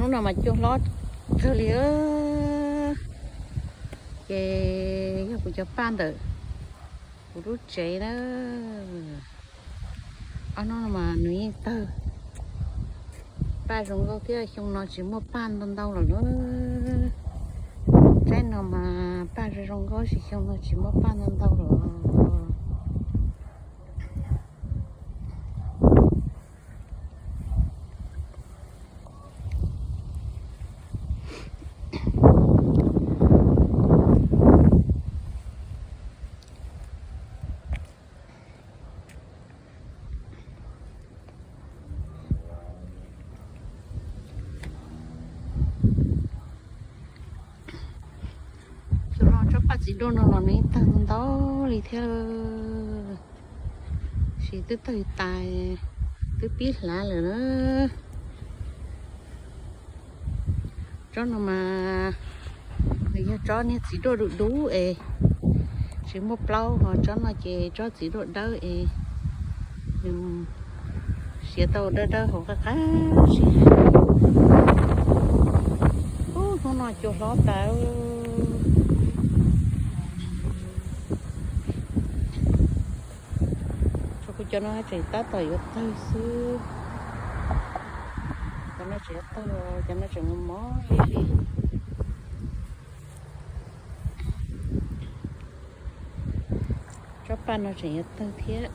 Hnub no mas cua hlob kawg li. Ces yog kuv cov paj ntawm kuv lub tsev na. Ob hnub no mas nws yeej tawg. Paj zoo nkauj thiab, xyoo no tsis muaj paj ntau ntau lawm na. Tsaib no mas paj zoo zoo nkauj, tab sis xyoo no tsis muaj paj ntau ntau lawm. Xyoo no tsob paj txiv duaj no los nws tawg ntau li thiab, tab sis twb tawg tas, twb pib hlav lawm na. Tsob no mas nws yog tsob niag txiv duaj dub dub es tsis muaj plaub, ho tsob no ces tsob txiv duaj dawb es nws siav tau dawb dawb hauv qab qab zib. Ub, hnub no cua hlob tas. Tsob kuv cov no tseem tab tom yuav tawg xwb. Cov no tseem yuav tawg, cov no tseem mos mos li. Tsob paj no tseem yuav tawg thiab.